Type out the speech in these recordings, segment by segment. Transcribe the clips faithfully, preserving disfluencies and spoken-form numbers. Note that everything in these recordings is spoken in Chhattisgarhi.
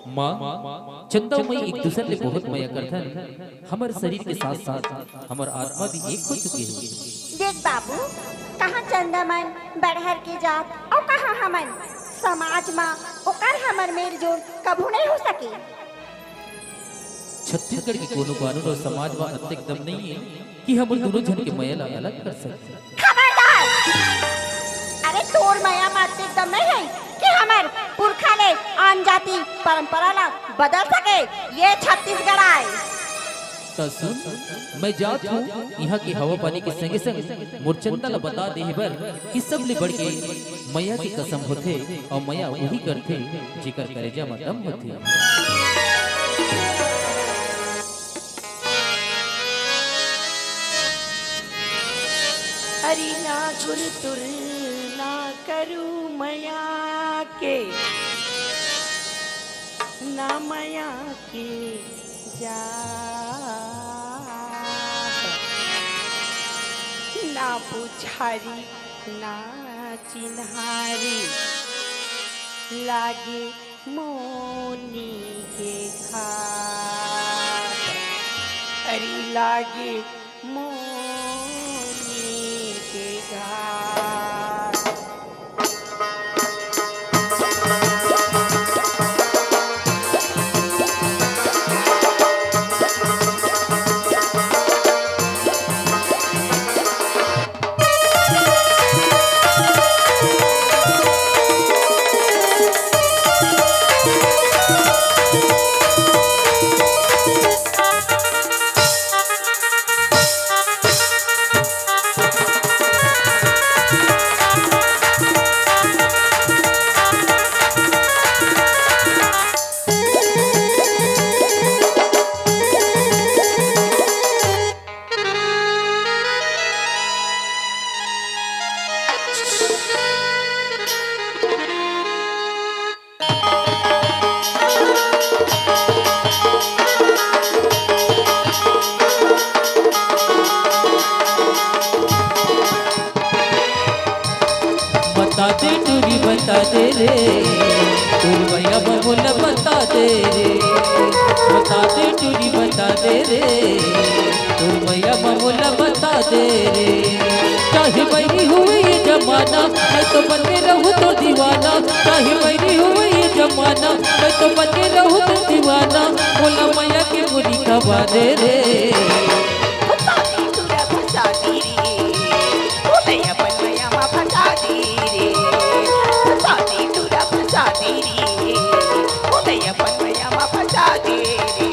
माँ, चंदा अउ मैं एक दूसर ले बहुत मया करथन। हमर शरीर के साथ-साथ हमर आत्मा भी एक हो चुके हे। देख बाबू, कहाँ चंदा मन बड़हर के जात अउ कहाँ हमन समाज म, ओकर हमर मेल जोल कभू नइ हो सके। छत्तीसगढ़ के कोनो कानून अउ समाज म अतेक दम नइ हे कि हमन दूनों झन के मया ला अलग कर सकन। खबरदार! अरे तोर मया म अतेक दम नइ हे कि हमर पुरखा ले आन जाति परंपरा ला बदल सके, ये छत्तीसगढ़ आय। त सुन, मैं जात हूँ, इहाँ के हवा पानी के संगे संग मोर चंदा ला बता देहे बर कि सबले बढ़ के मया के कसम होथे अउ मया उही करथे जेकर करेजा म दम होथे। अरे ना गुरतुर ना करू मया के, ना मया के जात, ना पुछारी ना चिन्हारी, लागे मोनी के घाट, अरे लागे मोनी के घाट। बता दे टूरी, बता दे रे, तोर मया बा मोला बता दे रे। बता दे टूरी, बता दे रे, तोर मया बा मोला बता दे रे। चाहे बैरी होवे ये जमाना, मैं तो बने रहूं तोर दीवाना। चाहे बैरी होवे ये जमाना, मैं तो बने रहूं तोर दीवाना। मोला मया के गोली खवा दे रे। फसादी टूरा फसादी रे, ओ नैया पनमैया मा फसादी रे। फसादी टूरा फसादी रे, ओ नैया पनमैया मा फसादी रे।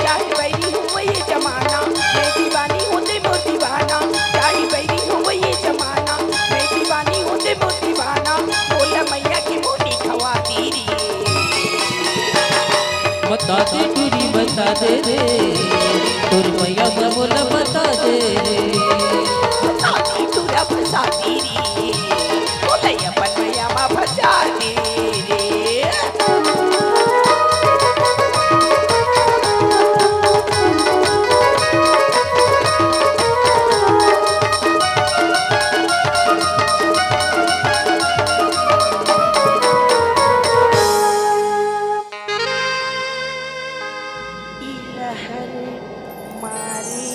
चाहे बैरी होवे ये जमाना, मैं दीवानी हों ते मोर दीवाना। चाहे बैरी होवे ये जमाना, मैं दीवानी हों ते मोर दीवाना। मोला मया के गोली खवा दे रे। बता दे टूरी, बता दे रे, तोर मया बा मोला बता दे रे। फसादी टूरा फसादी रे, ओ नैया पनमैया मा फसादी रे। ई लहर मारे,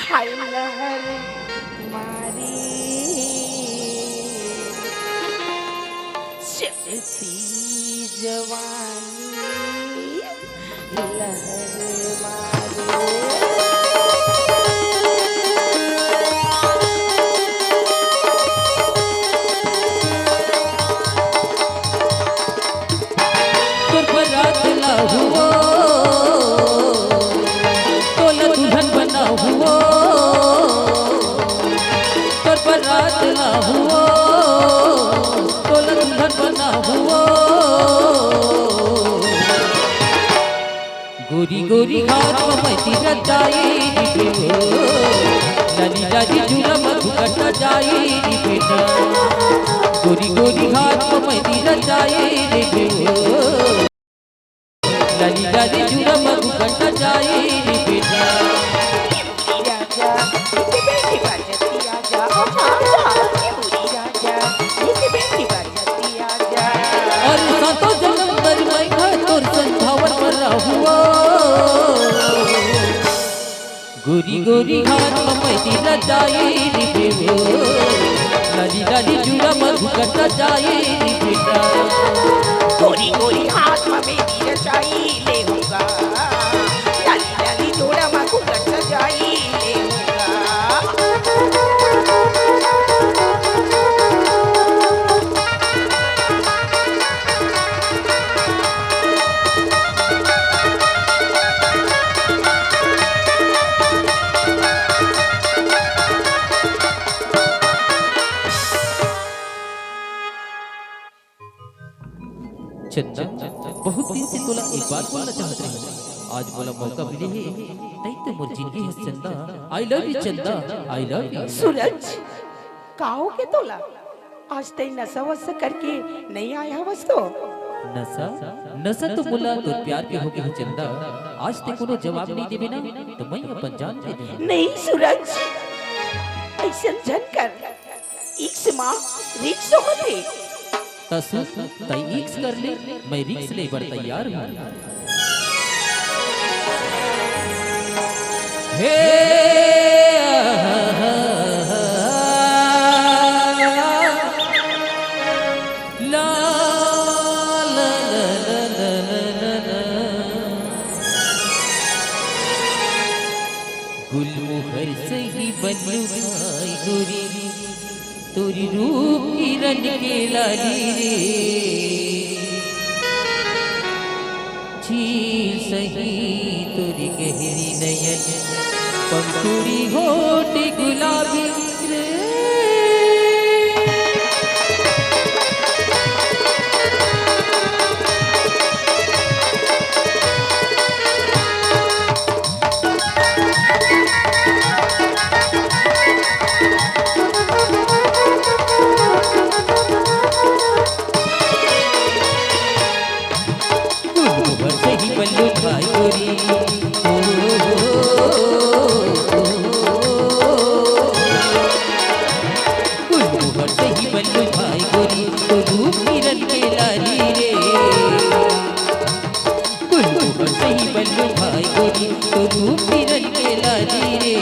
हाय लहर मारे, चढ़ती जवानी लहर मारे। तोर बरात लाहूं ओ, तोला दुल्हन बनाहूं ओ। तोर बरात लाहूं ओ, तोला दुल्हन बनाहूं ओ। गोरी गोरी घाट म मैं तीरथ जाई दिबे ओ, लाली लाली चूड़ा म घुघटा जाई दिबे ना। गोरी गोरी घाट म मैं तीरथ जाई दिबे ओ, लाली लाली चूड़ा म घुघटा जाई दिबे ना। राजा, इसे बेटी बाजती आजा, ओ राजा, राजा, इसे बेटी बाजती आजा। गोरी गोरी हाथ म मेहंदी रचाई दिबे वो, लाली लाली चूड़ा म घुघट सजाई दिबे गा। गोरी गोरी हाथ म मेहंदी रचाई लेहूँ गा, लाली लाली चूड़ा म घुघट सजाई लेहूँ गा। चंदा, बहुत दिन से तोला एक बात बोलना चाहत रहेंव। आज मोला मौका मिले हे, तई तो मोर जिंदगी हस चंदा। I love you Chanda, I love you। सूरज, का होगे तोला? आज तई नशा वशा करके नइ आय हवस तो? नशा? नशा तो मोला तोर प्यार के होगे हे चंदा। आज तई कोनो जवाब नइ देबे ना, त मैं अपन जान दे देहूँ। नहीं सूरज, अइसन झन कर। Risk म risk होथे। त सुन, तैं risk कर ले, मैं risk ले बर तैयार हूँ। हे ला, ला, ला। गुलमोहर सही बनलू भाई गोरी, तोरी रूप किरण के लाली रे। झील सही तोरी गहरी नयन, पंखुड़ी होठ गुलाबी रे। गुलमोहर सही बनलू भाई गोरी। ओ, ओ, ओ, ओ, ओ। गुलमोहर सही बनलू भाई गोरी, तो रूप किरण के लाली रे। गुलमोहर सही बनलू भाई गोरी, तो रूप किरण के लाली रे।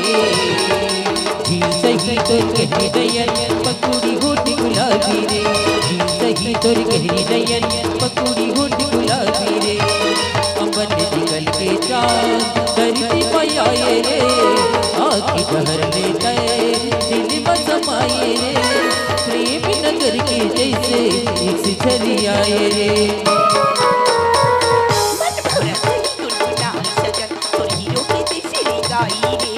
झील सही तोर गहरी नयन, पंखुड़ी होठ गुलाबी रे। झील सही तोर गहरी नयन, पंखुड़ी होठ गुलाबी रे। अंबर ले निकल के चांद धरती पे आए रे, आँखी डहर ले तैं दिल में समाए रे। प्रेम नगर के जैसे इस झरी आए रे। मन भरा सही गुनगुनाए सजन, तोर हीरो के जैसे निगाही रे।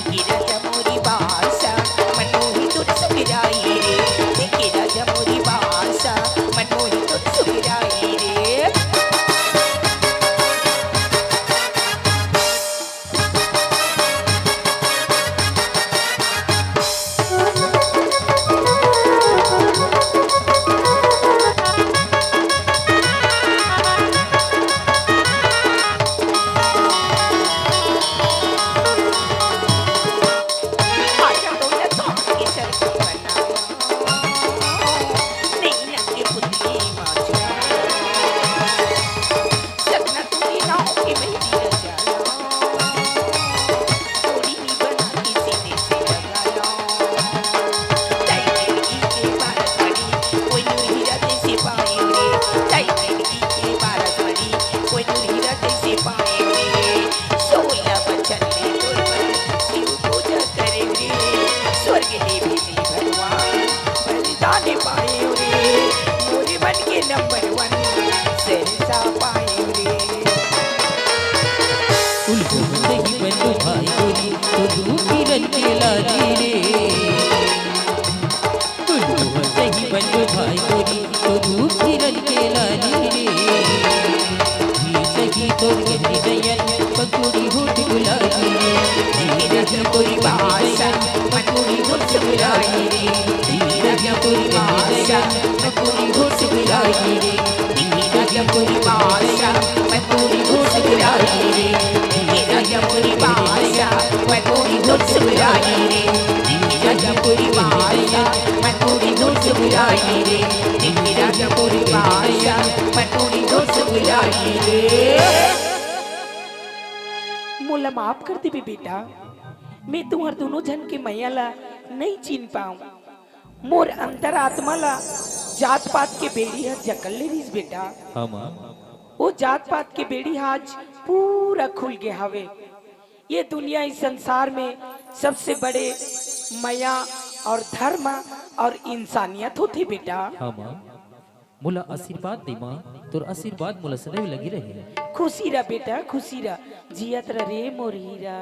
के राजा मोरी बासा, मन मोही तोर सुगराई रे। के राजा मोरी बासा, मन मोही तोर सुगराई रे। स्वर्ग ले भी भगवान बलिदान पायो रे, मोरे मन के नंबर वन शहंशाह पायो रे। उलझन सही बनलू भाई गोरी, तो रूप किरण के लाली रे। उलझन सही बनलू भाई गोरी, तो रूप किरण के लाली रे। झील सही तोर गहरी नयन, पंखुड़ी होठ गुलाबी रे। झील सही तोरी बासा, पंखुड़ी होठ गुलाबी रे। झील सही तोरी बासा, पंखुड़ी होठ गुलाबी रे। झील सही तोरी बासा, पंखुड़ी होठ गुलाबी रे। झील सही तोरी बासा, पंखुड़ी होठ गुलाबी रे। झील सही तोरी बासा, पंखुड़ी होठ गुलाबी रे। झील सही तोरी बासा, पंखुड़ी होठ गुलाबी मोला माफ कर देबे बेटा, मैं तुंहर दोनों झन के मया ला नइ चिन पाऊं। मोर अंतरात्मा ला जात पात के बेड़ी ह जकड़ ले रिहिस बेटा। हाँ माँ। वो जात पात के बेड़ी ह आज पूरा खुल गे हवे। ये दुनिया, इस संसार में सबसे बड़े मया और धर्म और इंसानियत होथे बेटा। हाँ माँ। मोला आशीर्वाद दे माँ, तोर आशीर्वाद मोला सदैव लगी रहे। खुशी रह बेटा, खुशी रह, जियत रह रे मोर हीरा।